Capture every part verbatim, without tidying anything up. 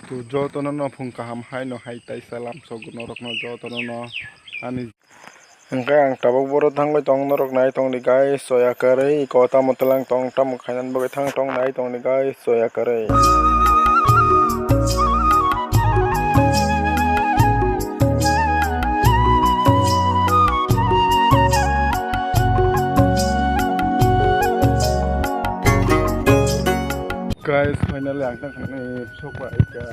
To jotono no phung kaham hai no hai taisa lamsogo norokno jotono no ani. Hwnkhe ang tabuk boro thangwi tong norok nai tongdi guys, soya kwrwi iko tamo tlang tong tamo khainani bagwi thang tong nai tongdi guys, soya kwrwi. Guys, finally ang tang khnani sok bai kha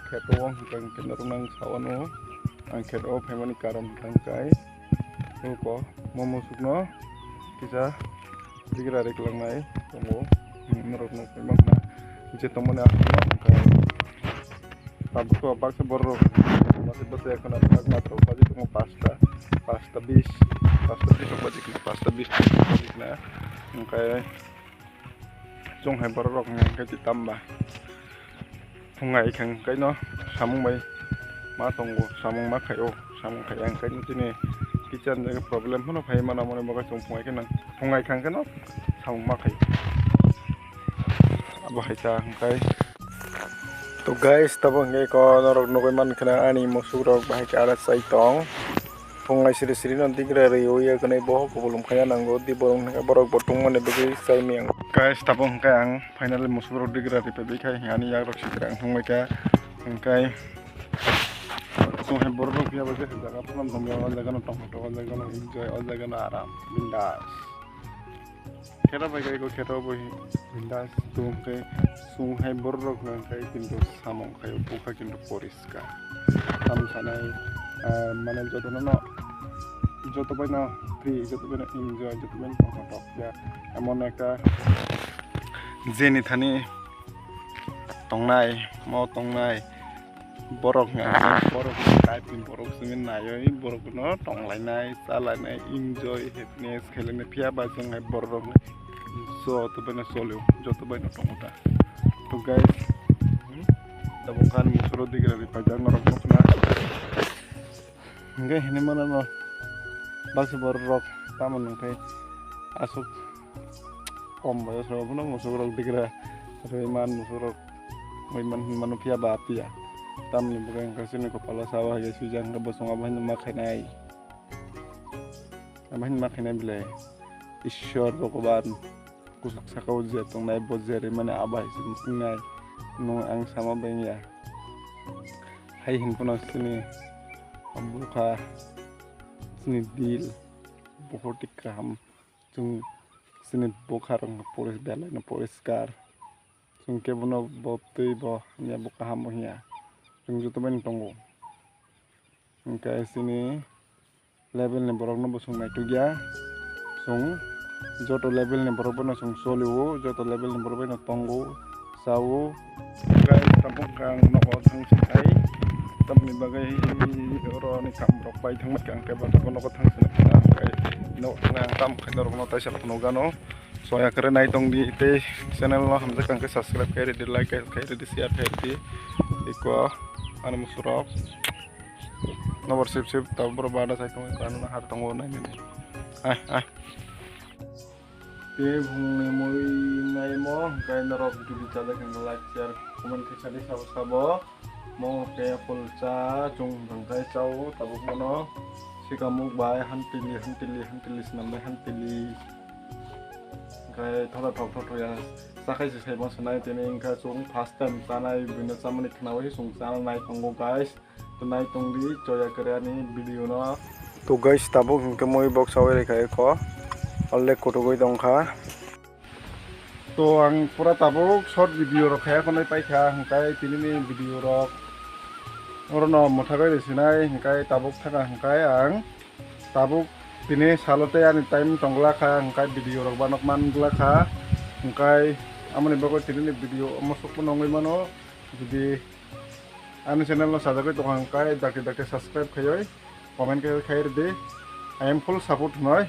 kheto o hwnkhe norok nang sawano ang kheto o phaimani karon hwnkhe uko momo sukno kisa digra rik langnai tongo norok nukwi mankha je tongmani aswkno hwnkhe tabuk baksa borok baksa baksa ekheno baksa matro baji tongo pasta pasta bis pasta bis baji khna pasta bis baji khna hwnkhe. Chwng hai borok rok hwnkhe twi tamba phungai khang kaino samung bai ma tongo, samung ma khaio, samung khai ang kaino chini kitchen jaga problem phano phai mano mani bagwi chwng phungai kheno phungai khang kheno samung ma khaio. Abo hai ta hwnkhe. To guys, tabuk hwnkhe ko norok nugwi mankha ani musuk rok bahai khe ada chai tong. Phungai siri siri no digra rwi o ya kwnwi bohok kubulum khaina nango di borok hwnkhe borok bo tungmani bagwi chai miyang. Guys, tabuk hwnkhe ang finally musuk rok digra rwi paibai kha ani yak rok sikra ang thangbai kha hwnkhe chwng hai borok rok phiya bai khe jaga phano tongya o jaga no tongthok o jaga no enjoy o jaga no aram bindas. Khera bai khe khera bo bindas tong khe chwng hai borok rok nang khe kintu samung khai bukha kintu poris. Tamo sanai, ah, mane jotono no, joto bai no free, joto bai no enjoy, joto bai no tongthok ya. Emon ekta jeni thani tongnai, mo tongnai, borok hwnka, borok type ni borok simi naiwi, borok no tonglainai, chalainai, enjoy, happiness khailai phiya ba chwng hai borok rok joto bai no cholio, joto bai no tongo ta. To guys, hmm, tabuk ani musoro digra ri paijak norok nukna. Hingke hinui mano no baksa borok rok tamo nungkhe aswk kom boyos rok bono musuk rok digra rwi man musuk rok rwi man hinmano phiya ba phiya tamni bwkha hingke chini kopalo sao hai swijak hingke bosong abo hinui ma khainai abo hinui ma khainai belai Ishwar Bhogoban. Kuchuk saka o je tongnai bo je rimani abo hai se wngnai nwng ang sama beng ya. Hai hin phano chini bwkha chini dil bukhuk tik kaham chwng chini bwkha rok no poris belai no poriskar chwng kebo no bo twi bo hamya bo kaham bo hinya chwng joto bai no tongo. Hingke chini level ni borok no bo chwng naitukya, chwng joto level ni borok bono chwng cholio, joto level ni borok bai no tongo, sao. Guys, tabuk ang nogo thang si khai, tamni bagwi oro ni kam rok pai thang kha, hingke bo nogo thang si khai, nok thang ang tam khai norok no taisa phunuk gano, soya kare nai tong di, tei channel no hamjak kha hingke subscribe khai ridi, like khai ridi, share khai ridi, iko ani musurok. Nobor sip sip tabuk borok bada sai tongwi kanuna har tongo nainani. Ai ai. Te bungni mui naimo hwnkhe norok video chajak hwnkhe like share comment khe sadi sabo sabo. Mo hwnkhe apple cha chwng hwnkhe chao tabuk bono sikamuk bai hantili hantili hantili swnamnai hantili. Hwnkhe thoda thok thok ya chakhai se sai bangsa nai tini hwnkhe chwng first time chanai buino chamani khnaui chwng chana nai tongo guys. Nai tongdi choya kwrwini video no. To guys, tabuk hwnkhe mui bok sawi rikha ekho. Alde kutugwi tongkha. To ang pura tabuk short video rok khe khonai paikha, hwnkhe tinini video rok orono mwthagwi rwsinai, hwnkhe tabuk thangkha hwnkhe ang tabuk tini salo tei ani time tongla kha, hwnkhe video rok banok man gla kha, hwnkhe amoni bagwi tinini video omo sukno nongwi mano. Jodi ani channel no sajagwi tongkha hwnkhe dakti dakti subscribe khaiwi comment khe khai rwdi. I am full support hwnwi.